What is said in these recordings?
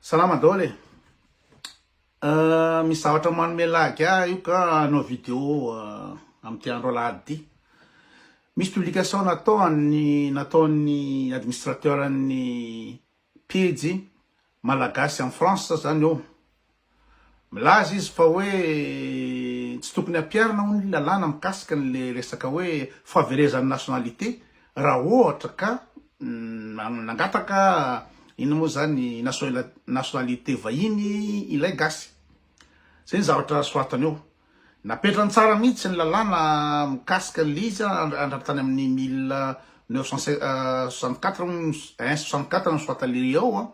Salama daholo e! Misy zavatra manome lagy ahy io ka hanao vidéo amin'ity andro alahady ity. Misy publication nataon'ny nataon'ny administrateur ny pejy Malagasy en France zany eo. Milaza izy fa hoe tsy tokony ampiharina hono ny lalàna mikasika an'le resaka hoe fahaverezan'ny nationalité raha ohatra ka nangataka inona moa zany nationalité vahiny ilay gasy. Zay ny zavatra soratany eo. Napetrany tsara mihitsy ny lalàna mikasika an'le izy hatramin'ny tany amin'ny 1964 un 64 nosoratan'le ao an.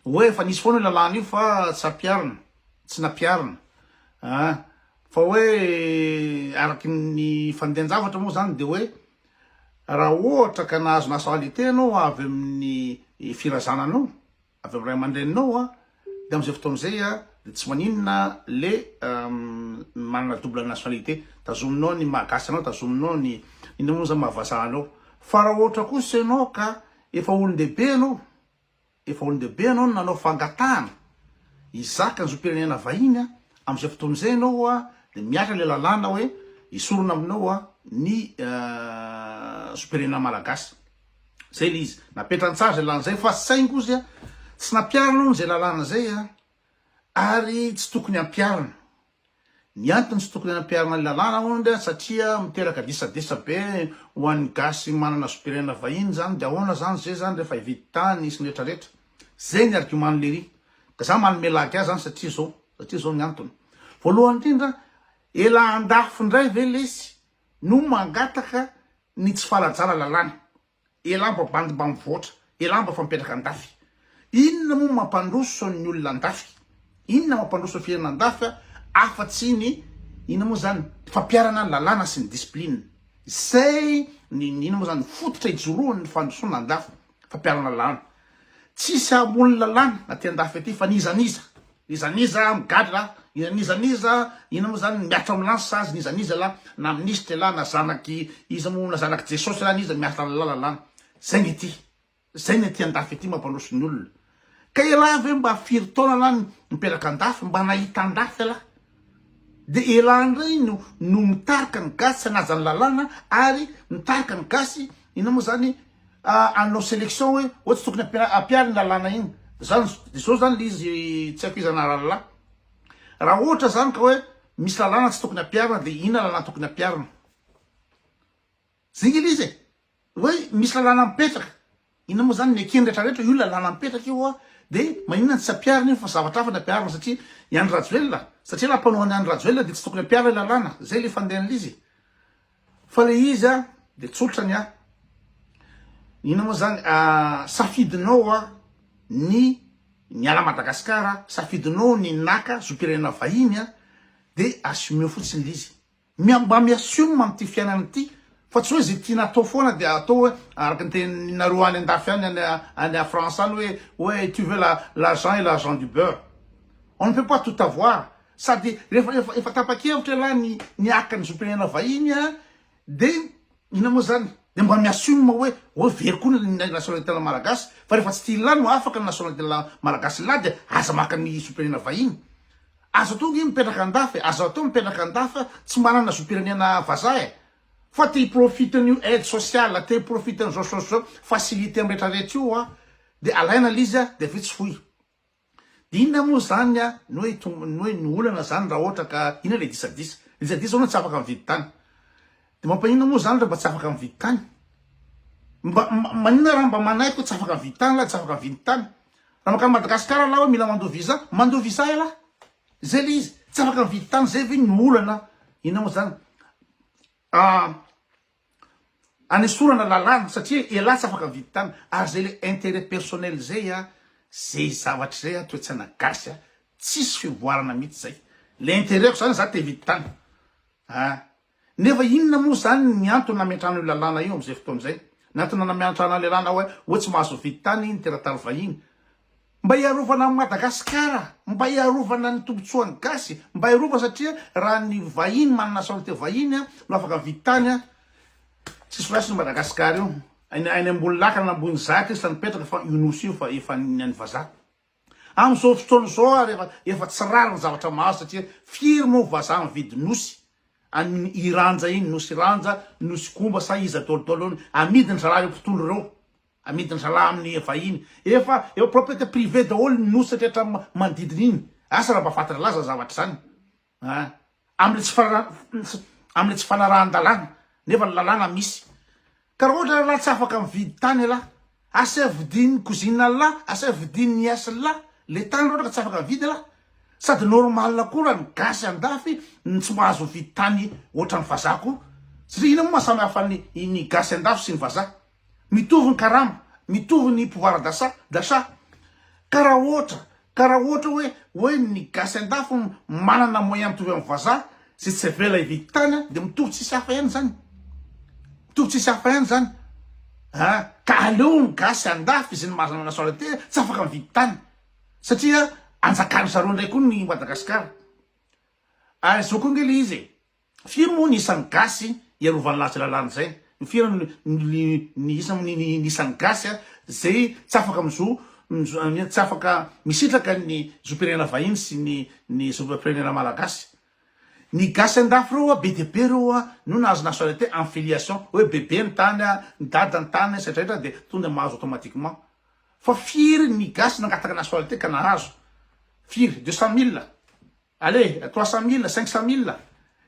Hoe efa nisy foana io lalàna io fa tsy ampiharina, tsy nampiharina an! Fa hoe araky ny fandehan-javatra moa zany de hoe raha ohatra ka nahazo nationalité ianao avy amin'ny firazananao, avy amin'ny ray aman-dreninao an, de am'zay fotoana zay an de tsy maninona le manana double nationalité, tazominao ny maha gasy anao, tazominao ny inona moa zany maha vazaha anao. Fa raha ohatra kosa ianao ka efa olon-dehibe ianao, Efa olon-dehibe ianao no nanao fangatahana hizaka ny zom-pirenena vahiny, amin'izay fotoana izay ianao dia mihatra ilay lalàna hoe esorina aminao ny zom-pirenena malagasy. Izay ilay izy. Napetrany tsara izay lalàna izay fa saingy ozy tsy nampiharina hono izay lalàna izay ary tsy tokony hampiharina. Ny antony tsy tokony hampiharina ny lalàna hono dia satria miteraka disadisa be ho an'ny gasy manana zom-pirenena vahiny zany dia ahoana zany ze zany rehefa hividy tany sy ny retraretra. Zay ny argument lery. Ka za manome lagy azy zany satria zao, satria zao ny antony. Voalohany indrindra, ela andafy ndray ve lesy no mangataka ny tsy fanajana lalàna. Elah mba bandy mba mivoatra, elah mba fa mipetraka andafy. Inona moa mampandroso ny olona andafy? Inona mampandroso ny firenena andafy afa tsy ny inona moa zany fampiharana ny lalàna sy ny discipline. Izay ny inona moa zany fototra ijoroan'ny fandrosoana andafy, fampiharana lalàna. Tsisy ambony lalàna aty andafy aty fa n'iza n'iza. N'iza n'iza migadra, n'iza n'iza inona moa zany miaritra amin'ny lany sazy, n'iza n'iza lah na minisitra elah na zanaky iza moa na zanaky Jesosy elah n'iza miaritra ny lalàna. Zay ny aty. Zay ny aty andafy aty mampandroso ny olona. Ka elah ve mba firy taona lah nipetraka andafy, mba nahita andafy elah. De elah ndray no no mitarika ny gasy tsy hanaja ny lalàna ary mitarika ny gasy inona moa zany hanao selection hoe hoe tsy tokony ampiharina iny lalàna iny. Zany zao zany le izy tsy haiko iza na Raha ohatra zany ka hoe misy lalàna tsy tokony ampiharina de inona lalàna tokony ampiharina? Zay nge le izy e! Hoe misy lalàna mipetraka, inona moa zany ny ekeny rehetra rehetra, io lalàna mipetraka io a, de maninona no tsy ampiharina io fa zavatra hafa no ampiharina satria i Andry Rajoelina, satria raha mpanohana an'i Andry Rajoelina de tsy tokony ampiharina ilay lalàna, zay le fandehan'ilay izy. Fa le izy a de tsotra ny ahy, inona moa zany, safidinao a ny miala Madagasikara, safidinao ny naka zom-pirenena vahiny a, de assumeo fotsiny le izy. Mba mi-assume amin'ity fiainana ity fa tsy hoe izay tiana atao foana dia atao hoe araka ny teninareo any andafy any any any France any hoe hoe tu veux la l'argent et l'argent du beurre. On ne peut pas tout avoir. Sady rehefa efa efa tapa-kevitra ialahy ny ny haka ny zom-pirenena vahiny a dia inona moa zany? Dia mba mi-assume hoe hoe very koa ny nationalité malagasy fa rehefa tsy tian'lah no afaka ny nationalité malagasy lah dia aza maka ny zom-pirenena vahiny. Aza atao nge mipetraka andafy e, aza atao mipetraka andafy tsy manana zom-pirenena vazaha e, fa te hi-profite an'io aide sociale, te hi-profite an'izao choses zao, facilité am retraretra io a, de alaina le izy a, de avy eo tsy foy. De inona moa zany a, ny hoe ny hoe ny olana zany raha ohatra ka, inona le disadisa? Le disadisa hono tsy afaka mividy tany. De mampaninona moa zany raha mba tsy afaka mividy tany? Mba maninona raha mba manaiky hoe tsy afaka mividy tany lah, tsy afaka mividy tany? Raha mankany Madagascar lah hoe mila mandoa visa, mandoa visa elah. Zay le izy. Tsy afaka mividy tany zay ve ny olana? Inona moa zany? Ah, anesorana lalàna satria elah tsy afaka mividy tany. Ary zay le intérêt personnel zay ah, zay zavatra zay ah, toe-tsaina gasy ah, tsisy fivoarana mihitsy zay. Le intérêt-ko zany za te hividy tany. Ah. Nefa inona moa izany ny antony nametrahana io lalàna io amin'izay fotoana izay? Ny antony nametrahana ilay lalàna hoe hoe tsy mahazo mividy tany ny teratany vahiny. Mba hiarovana an'i Madagasikara, mba hiarovana ny tombotsoan'ny gasy, mba hiarovana satria raha ny vahiny manana nationalité vahiny no afaka mividy tany, tsisy raisiny Madagasikara io. Any any ambony lakana na ambony zaka izy fa nipetraka fa io nosy io fa efa ny an'ny vazaha. Amin'izao fotoana izao ary efa efa tsy rariny ny zavatra mahazo satria firy moa vazaha mividy nosy any Iranja iny, nosy Iranja, nosy Komba sa iza daholo daholo iny, amidiny zalahy ireo mpitondra ireo, amidiny zalahy amin'ny vahiny. Efa efa propriété privée daholo ny nosy rehetra manodidina iny. Asa raha mba fantatr'lah zany zavatra zany. An! Amin'ilay tsy fara- amin'ilay tsy fanarahan-dalàna, nefa ny lalàna misy. Ka raha ohatra ialahy tsy afaka mividy tany ialahy, asaivo vidian'ny cousine-n'ialahy, asaivo vidian'ny nièce-n'ialahy le tany raha ohatra ka tsy afaka mividy ialahy. Sady normal koa raha ny gasy andafy no tsy mahazo mividy tany ohatran'ny vazaha koa. Satria inona moa maha samy hafa ny ny gasy andafy sy ny vazaha? Mitovy ny karama, mitovy ny pouvoir d'achat, d'achat. Ka raha ohatra, ka raha ohatra hoe, hoe ny gasy andafy manana moyen mitovy amin'ny vazaha, zay tsy avela hividy tany an, de mitovy tsisy hafa ihany zany. Mitovy tsisy hafa ihany zany. An, ka aleo ny gasy andafy izay mahazo nationalité tsy afaka mividy tany. Satria anjakan'ny zareo indray koa ny Madagascar. Ary zao koa nge le izy e. Firy moa ny isan'ny gasy iarovan'ny laza lalàna izay? Firy ny ny isan ny ny isan'ny gasy zay tsy afaka mizo mizo tsy afaka misitraka ny zom-pirenena vahiny sy ny ny zom-pirenena malagasy? Ny gasy andafy reo be dia be reo no nahazo nationalité en filiation hoe bebe ny tany ny dada ny tany sy rehetra de tonga de mahazo automatiquement. Fa firy ny gasy nangataka nationalité ka nahazo? Firy? 200 000? Allez, 300 000, 500 000,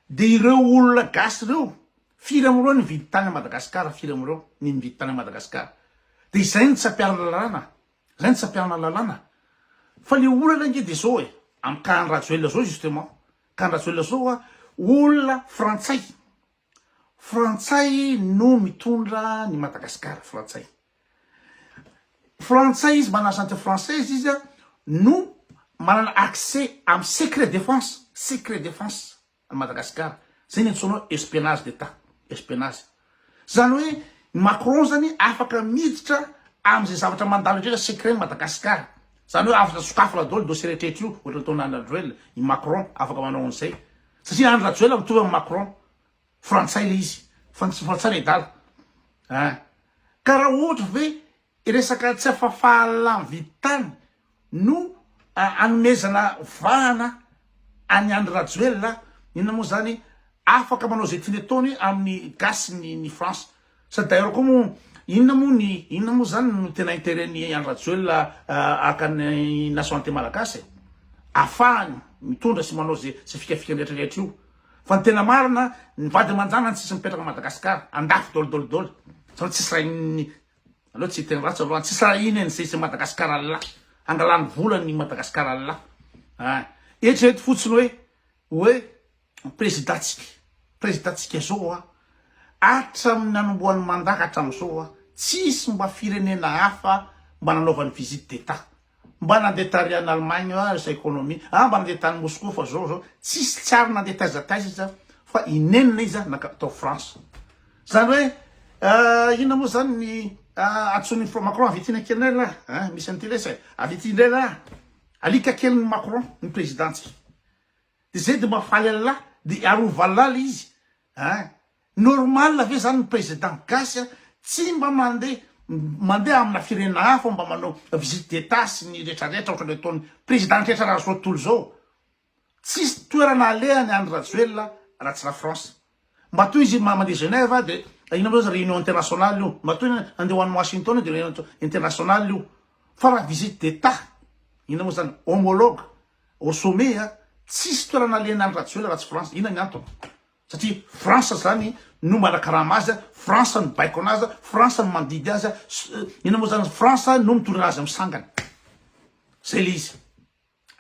de ireo olona gasy ireo, firy amin'ireo nividy tany à Madagascar, firy amin'ireo ny nividy tany à Madagascar. De izay no tsy ampiharana lalàna, izay no tsy ampiharana lalàna. Fa le olana ange de zao e, amin'ny cas an'i Rajoelina zao justement, cas an'i Rajoelina zao a, olona frantsay, frantsay no mitondra ny Madagascar, frantsay. Frantsay izy, manana nationalité française izy a, no manana accès amin'ny secret défense, secret défense an'i Madagascar. Zay ny antsoina hoe espionnage d'Etat, espionnage. Zany hoe Macron zany afaka miditra amin'izay zavatra mandalo rehetra secret Madagascar. Zany hoe afaka sokafana daholo dossier rehetra io, ohatra nataon'i Andry Rajoelina, i Macron afaka manao an'izay. Satria Andry Rajoelina mitovy amin'i Macron. Frantsay le izy, frantsay le adala ah. Ka raha ohatra ve resaka tsy afafahalala mividy tany no anomezana vahana an'i Andry Rajoelina, inona moa zany afaka manao zay tiany ataony amin'ny gasy ny ny France. Sady d'ailleurs koa moa inona moa ny inona moa zany no tena intérêt ny Andry Rajoelina haka ny nationalité malagasy e? Afahany mitondra sy manao ze ze fikafikany rehetra rehetra io. Fa ny tena marina, ny vady aman-janany tsisy mipetraka Madagascar, andafy dol dol dol. Zany tsisy raha aleo tsy hiteny ratsy aloha, tsisy raha iny ny sisy Madagascar Allah. Angalany vola ny Madagascar Allah. Ah, eritrereto fotsiny hoe hoe président-tsika, président-tsika zao a, hatramin'ny nanombohan'ny mandat ka hatramin'izao a, tsisy mba firenena hafa mba nanaovany visite d'état. Mba nandeha tary any Allemagne aho resaka économie, ah mba nandeha tany Moscou fa zao zao, tsisy tsy ary nandeha taiza taiza izy fa inenina izy naka tao France. Zany hoe inona moa zany ny antsoin'i Macron avy ety kely indray lah, hein, misy an'ity lesy e, avy ety indray lah, alika kelin'i Macron ny président-tsika. De zay de mba faly an'lah, de arovan'lah le izy, hein. Normal ve zany ny président gasy a tsy mba mandeha mandeha amina firenena hafa mba manao visite d'etat sy ny retraretra ohatran'ny ataon'ny président rehetra raha zao tontolo zao. Tsisy toerana alehany Andry Rajoelina raha tsy la France. Matoa izy mandeha Genève de inona moa zany réunion internationale io. Matoa andeha ho any Washington de réunion internationale io. Fa raha visite d'etat inona moa zany homologue au sommet a tsisy toerana alehan'i Andry Rajoelina raha tsy France. Inona ny antony? Satria France zany no manakarama azy, France no baiko anazy, France no mandidy azy, inona moa zany, France no mitondra anazy amin'ny sangany. Zay le izy.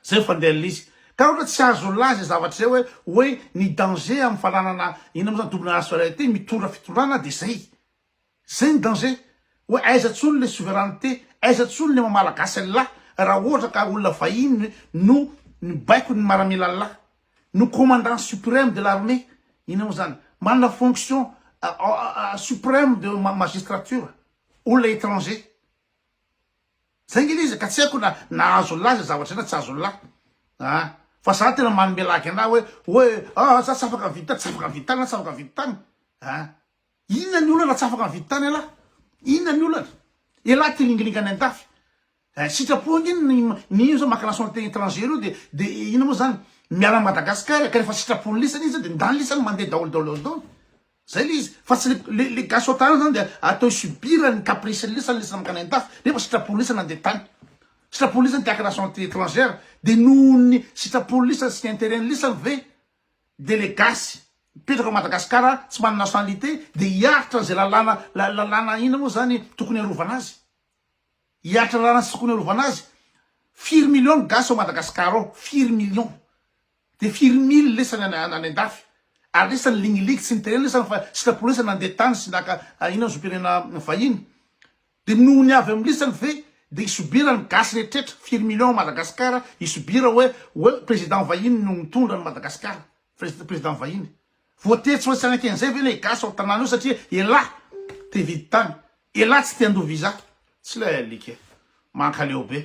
Zay ny fandehan'le izy. Ka raha ohatra tsy azo laza izay zavatra izay hoe hoe ny danger amin'ny fananana inona moa zany double nationalité mitondra fitondrana de zay. Zay ny danger, hoe aiza tsony le souveraineté, aiza tsony le maha malagasy an'lah raha ohatra ka olona vahiny no mibaiko ny maramilan'lah, no commandant supreme de l'armée, inona moa zany, manana fonction supreme de magistrature, olona étranger. Zay nge le izy ka tsy haiko na nahazo an'lah zay zavatra zay na tsy azo an'lah ah fa za tena manome lagy anah hoe hoe ah za tsy afaka mividy tany, tsy afaka mividy tany na tsy afaka mividy tany ah. Inona ny olana tsy afaka mividy tany ialahy? Inona ny olana? Ialahy te hilingilinga any andafy. Eh, sitrapo ange ny ny ino zao maka nationalité étrangère io de de ino moa zany miala an'i Madagascar ka rehefa sitrapon'ny lisany izy de ndany lisany mandeha daholo daholo daholo zay le izy fa tsy le le le gasy ao tanana zany de atao subir ny caprice ny lisany lisany makany andafy nefa sitrapon'ny lisany nandeha tany sitrapon'ny lisany te haka nationalité étrangère de nohon'ny sitrapon'ny lisany sy ny intérêt ny lisany ve de le gasy mipetraka ao Madagascar tsy manana nationalité de hiaritra an'izay lalàna lalàna ina moa zany tokony arovana azy. Hiaritra lalana tsy tokony arovana azy. Firy millions ny gasy ao Madagascar ao? Firy millions? De firy mille lesany any any andafy? Ary lesany ligiligy tsy niterena lesany fa sitrapo lesany nandeha tany sy naka inona zom-pirenena vahiny. De noho ny avy amin'ny lisany ve de hisubir ny gasy rehetretra firy millions ao Madagascar hisubir hoe hoe président vahiny no mitondra an'i Madagascar? Président vahiny. Voatery tsy maintsy hanaiky an'izay ve le gasy ao tanàna io satria elah te hividy tany, elah tsy te handoa visa. Tsy ilay alika e. Mankaleo be.